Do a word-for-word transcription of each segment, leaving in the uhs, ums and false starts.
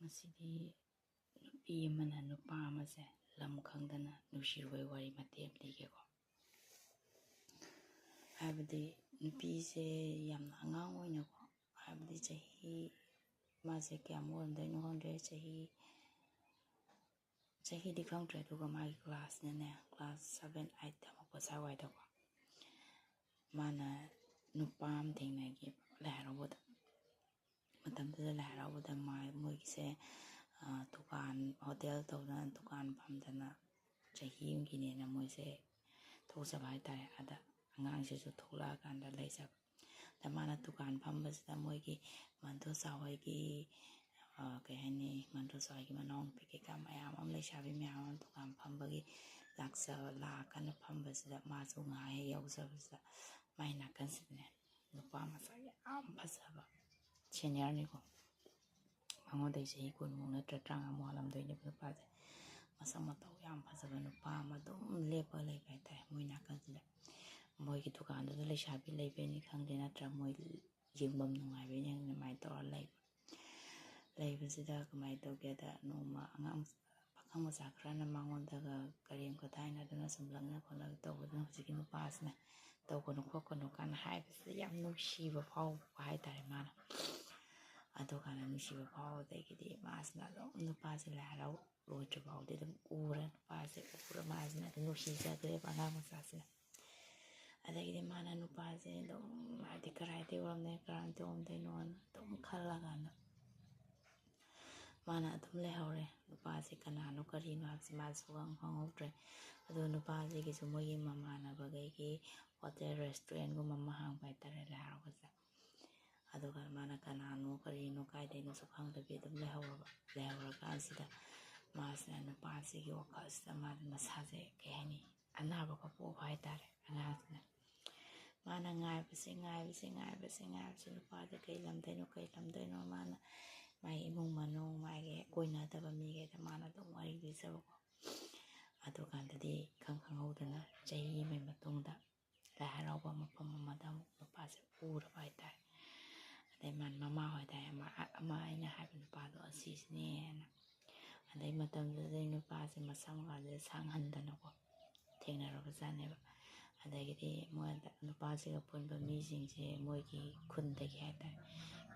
ꯉꯁꯤꯗꯤ ꯅꯨꯄꯤ ꯑꯃꯅ ꯅꯨꯄꯥ ꯑꯃꯁꯦ ꯂꯝ ꯈꯪꯗꯅ ꯅꯨꯡꯁꯤꯔꯨꯕꯩ ꯋꯥꯔꯤ ꯃꯇꯦꯛ ꯑꯃ ꯂꯤꯒꯦꯀꯣ꯫ ꯍꯥꯏꯕꯗꯤ ꯅꯨꯄꯤꯁꯦ ꯌꯥꯝꯅ ꯑꯉꯥꯡ ꯑꯣꯏꯅꯀꯣ, ꯍꯥꯏꯕꯗꯤ ꯆꯍꯤ, ꯃꯥꯁꯦ ꯀꯌꯥꯃꯨꯛ ꯑꯣꯏꯔꯝꯗꯣꯏꯅꯣ ꯈꯪꯗ꯭ꯔꯦ, ꯆꯍꯤ, ꯆꯍꯤꯗꯤ ꯈꯪꯗ꯭ꯔꯦ, ꯑꯗꯨꯒ ꯃꯥꯒꯤ ꯀ꯭ꯂꯥꯁꯅꯅꯦ, ꯀ꯭ꯂꯥꯁ ꯁꯚꯦꯟ ꯑꯩꯠ ꯇꯝꯃꯛꯄ ꯁ꯭ꯋꯥꯏꯋꯥꯏꯗꯀꯣ, ꯃꯥꯅ ꯅꯨꯄꯥ ꯑꯃ ꯊꯦꯡꯅꯈꯤꯕ ꯂꯥꯏ ꯍꯔꯥꯎꯕꯗ꯫ ꯃꯇꯝꯗꯨꯗ ꯂꯥꯏ ꯍꯔꯥꯎꯕꯗ ꯃꯥ-, ꯃꯣꯏꯒꯤꯁꯦ, ꯑ, ꯗꯨꯀꯥꯟ, ꯍꯣꯇꯦꯜ ꯇꯧꯗꯅ, ꯗꯨꯀꯥꯟ ꯐꯝꯗꯅ ꯆꯍꯤ ꯑꯃꯒꯤꯅꯦꯅ ꯃꯣꯏꯁꯦ ꯊꯣꯛꯆꯕ ꯍꯥꯏꯇꯥꯔꯦ꯫ ꯑꯗ ꯑꯉꯥꯡꯁꯤꯁꯨ ꯊꯣꯛꯂꯛꯑꯀꯥꯟꯗ ꯂꯩꯖꯕ꯫ ꯑꯗ ꯃꯥꯅ ꯗꯨꯀꯥꯟ ꯐꯝꯕꯁꯤꯗ ꯃꯣꯏꯒꯤ ꯃꯟꯇꯣ ꯆꯥꯎ ꯍꯣꯏꯒꯤ, ꯑ, ꯀꯩ ꯍꯥꯏꯅꯤ, ꯃꯟꯇꯣ ꯆꯥꯎ ꯍꯣꯏꯒꯤ ꯃꯅꯥꯎꯅꯨꯄꯤ ꯀꯩꯀꯥ ꯃꯌꯥꯝ ꯑꯃ, ꯂꯩꯁꯥꯕꯤ ꯃꯌꯥꯝ ꯑꯃ ꯗꯨꯀꯥꯟ ꯐꯝꯕꯒꯤ ꯂꯥꯛꯆꯕ, ꯂꯥꯛꯑꯀꯥꯟꯗ ꯐꯝꯕꯁꯤꯗ ꯃꯥꯁꯨ ꯉꯥꯏꯍꯥꯛ ꯍꯦꯛ ꯌꯥꯎꯖꯕꯁꯤꯗ ꯃꯥꯏ ꯅꯥꯀꯟꯁꯤꯗꯅꯦ ꯅꯨꯄꯥ ꯃꯁꯛ ꯌꯥꯝ ꯐꯖꯕ, ꯁꯦꯅꯤꯌꯔꯅꯤꯀꯣ, ꯃꯉꯣꯟꯗꯩ ꯆꯍꯤ ꯀꯨꯟꯃꯨꯛ ꯅꯠꯇ꯭ꯔ ꯇꯔꯥꯃꯉꯥꯃꯨꯛ ꯍꯜꯂꯝꯗꯣꯏꯅꯦꯕ ꯅꯨꯄꯥꯁꯦ꯫ ꯃꯁꯛ ꯃꯇꯧ ꯌꯥꯝ ꯐꯖꯕ ꯅꯨꯄꯥ ꯑꯃ ꯑꯗꯨꯝ ꯂꯦꯞꯄꯒ ꯂꯩꯕ ꯍꯥꯏꯇꯥꯔꯦ ꯃꯣꯏ ꯅꯥꯀꯟꯁꯤꯗ꯫ ꯃꯣꯏꯒꯤ ꯗꯨꯀꯥꯟꯗꯨꯗ ꯂꯩꯁꯥꯕꯤ ꯂꯩꯕꯩꯅꯤ ꯈꯪꯗꯦ, ꯅꯠꯇ꯭ꯔ ꯃꯣꯏ ꯌꯦꯡꯐꯝ ꯅꯨꯡꯉꯥꯏꯕꯩꯅꯤ ꯈꯪꯗꯦ, ꯑꯗꯨꯃꯥꯏꯅ ꯇꯧꯔ ꯂꯩꯕ꯫ ꯂꯩꯕꯁꯤꯗ ꯀꯃꯥꯏꯅ ꯇꯧꯒꯦꯗ, ꯅꯣꯡꯃ ꯑꯉꯥꯡ ꯄꯥꯈꯪ ꯃꯆꯥ ꯈꯔꯅ ꯃꯉꯣꯟꯗꯒ ꯀꯔꯦꯝ ꯀꯊꯥꯏꯅꯗꯅ ꯁꯨꯝ ꯂꯛꯅ ꯈꯣꯠꯅ ꯇꯧꯕꯗꯨꯅ ꯍꯧꯖꯤꯛꯀꯤ ꯅꯨꯄꯥꯁꯤꯅ ꯇꯧꯒꯅꯨ ꯈꯣꯠꯀꯅꯨ ꯀꯥꯏꯅ ꯍꯥꯏꯕꯁꯤꯗ ꯌꯥꯝ ꯅꯨꯡꯁꯤꯕ ꯐꯥꯎꯕ ꯍꯥꯏꯇꯥꯔꯦ ꯃꯥꯅ꯫ ꯑꯗꯨꯀꯥꯟꯗ ꯅꯨꯡꯁꯤꯕ ꯐꯥꯎꯕꯗꯒꯤꯗꯤ ꯃꯥꯁꯤꯅ ꯑꯗꯨꯝ ꯅꯨꯄꯥꯁꯦ ꯂꯥꯏ ꯍꯔꯥꯎ ꯂꯣꯏꯗ꯭ꯔꯤ ꯐꯥꯎꯗꯤ ꯑꯗꯨꯝ ꯎꯔ, ꯅꯨꯄꯥꯁꯦ ꯎꯔ ꯃꯥꯁꯤꯅ ꯑꯗꯨꯝ ꯅꯨꯡꯁꯤꯖꯈ꯭ꯔꯦꯕ ꯑꯉꯥꯡ ꯃꯆꯥꯁꯤꯅ꯫ ꯑꯗꯒꯤꯗꯤ ꯃꯥꯅ ꯅꯨꯄꯥꯁꯦ ꯑꯗꯨꯝ, ꯍꯥꯏꯗꯤ, ꯀꯗꯥꯏꯗꯩ ꯑꯣꯏꯔꯝꯗꯣꯏꯅꯣ, ꯀꯔꯝꯗꯩ ꯑꯣꯏꯔꯝꯗꯣꯏꯅꯣꯅ ꯑꯗꯨꯝ ꯈꯜꯂꯀꯥꯟꯗ ꯃꯥꯅ ꯑꯗꯨꯝ ꯂꯩꯍꯧꯔꯦ꯫ ꯅꯨꯄꯥꯁꯦ ꯀꯅꯥꯅꯣ ꯀꯔꯤꯅꯣ ꯍꯥꯏꯕꯁꯦ ꯃꯥꯁꯨ ꯈꯪ-, ꯈꯪꯍꯧꯗ꯭ꯔꯦ꯫ ꯑꯗꯣ ꯅꯨꯄꯥꯁꯤꯒꯤꯁꯨ ꯃꯣꯏꯒꯤ ꯃꯃꯥꯟꯅꯕꯈꯩꯒꯤ ꯍꯣꯇꯦꯜ ꯔꯦꯁꯇꯨꯔꯦꯟꯒꯨꯝꯕ ꯑꯃ ꯍꯥꯡꯕ ꯍꯥꯏꯇꯥꯔꯦ ꯂꯥꯏ ꯍꯔꯥꯎꯕꯁꯦ꯫ ꯑꯗꯨꯒ ꯃꯥꯅ ꯀꯅꯥꯅꯣ ꯀꯔꯤꯅꯣ ꯀꯥꯏꯗꯩꯅꯣꯁꯨ ꯈꯪꯗꯕꯤ ꯑꯗꯨꯝ ꯂꯩꯍꯧꯔꯕ꯫ ꯂꯩꯍꯧꯔꯀꯥꯟꯁꯤꯗ ꯃꯥꯁꯤꯅ ꯅꯨꯄꯥꯁꯤꯒꯤ ꯋꯥꯈꯜꯁꯤꯗ ꯃꯥꯅ ꯃꯁꯥꯁꯦ, ꯀꯩ ꯍꯥꯏꯅꯤ, ꯑꯅꯥꯕ ꯈꯔ ꯄꯣꯛꯄ ꯍꯥꯏꯇꯥꯔꯦ ꯑꯉꯥꯡꯁꯤꯅ꯫ ꯃꯥꯅ ꯉꯥꯏꯕꯁꯤ, ꯉꯥꯏꯕꯁꯤ, ꯉꯥꯏꯕꯁꯤ, ꯉꯥꯏꯕꯁꯤ, ꯅꯨꯄꯥꯁꯦ ꯀꯩ ꯂꯝꯗꯩꯅꯣ, ꯀꯩ ꯂꯝꯗꯩꯅꯣ, ꯃꯥꯅ ꯃꯥꯒꯤ ꯏꯃꯨꯡ ꯃꯅꯨꯡ, ꯃꯥꯒꯤ ꯀꯣꯏꯅꯗꯕ ꯃꯤꯈꯩꯗ ꯃꯥꯅ ꯑꯗꯨꯝ ꯋꯥꯔꯤ ꯂꯤꯖꯕꯀꯣ꯫ ꯑꯗꯨꯀꯥꯟꯗꯗꯤ ꯏꯈꯪ ꯈꯪꯍꯧꯗꯅ ꯆꯍꯤ ꯑꯃꯒꯤ ꯃꯇꯨꯡꯗ ꯂꯥꯏ ꯍꯔꯥꯎꯕ ꯃꯐꯝ ꯑꯃꯗ ꯑꯃꯨꯛ ꯅꯨꯄꯥꯁꯦ ꯎꯔꯕ ꯍꯥꯏꯇꯥꯔꯦ꯫ ꯑꯗꯩ ꯃꯥꯅ ꯃꯃꯥ ꯍꯣꯏꯗ ꯍꯥꯏ-, ꯑꯃ, ꯑꯃ ꯑꯩꯅ ꯍꯥꯏꯕ ꯅꯨꯄꯥꯗꯣ, "ꯑꯁ, ꯁꯤꯁꯤꯅꯦꯅ꯫ ꯑꯗꯩ ꯃꯇꯝꯗꯨꯗꯩ ꯅꯨꯄꯥꯁꯦ ꯃꯁꯝꯒꯁꯦ ꯁꯥꯡꯍꯟꯗꯅꯀꯣ ꯊꯦꯡꯅꯔꯕꯖꯥꯠꯅꯦꯕ꯫ ꯑꯗꯒꯤꯗꯤ ꯃꯣꯏ ꯅꯨꯄꯥꯁꯤꯒ ꯄꯨꯟꯕ ꯃꯤꯁꯤꯡꯁꯦ ꯃꯣꯏꯒꯤ ꯈꯨꯟꯗꯒꯤ ꯍꯥꯏꯇꯥꯔꯦ,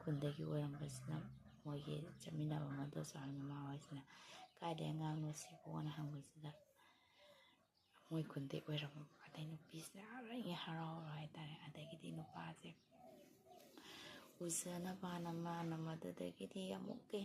ꯈꯨꯟꯗꯒꯤ ꯑꯣꯏꯔꯝꯕꯁꯤꯅ ꯃꯣꯏꯒꯤ ꯆꯠꯃꯤꯟꯅꯕ ꯃꯗꯣꯆꯥ ꯍꯣꯏ ꯃꯃꯥ ꯍꯣꯏꯁꯤꯅ "ꯀꯥꯏꯗꯩ ꯑꯉꯥꯡꯅꯣ ꯁꯤꯕꯣꯅ?" ꯍꯪꯕꯁꯤꯗ ꯃꯣꯏ ꯈꯨꯟꯗꯩ ꯑꯣꯏꯔꯝꯕ꯫ ꯑꯗꯩ ꯅꯨꯄꯤꯁꯤꯅ ꯍꯔꯥꯎ ꯍꯔꯥꯎ ꯍꯥꯏꯇꯥꯔꯦ꯫ ꯑꯗꯒꯤꯗꯤ ꯅꯨꯄꯥꯁꯦ ꯎꯖꯅꯕꯅ ꯃꯥꯅ ꯃꯗꯨꯗꯒꯤꯗꯤ ꯑꯃꯨꯛꯀ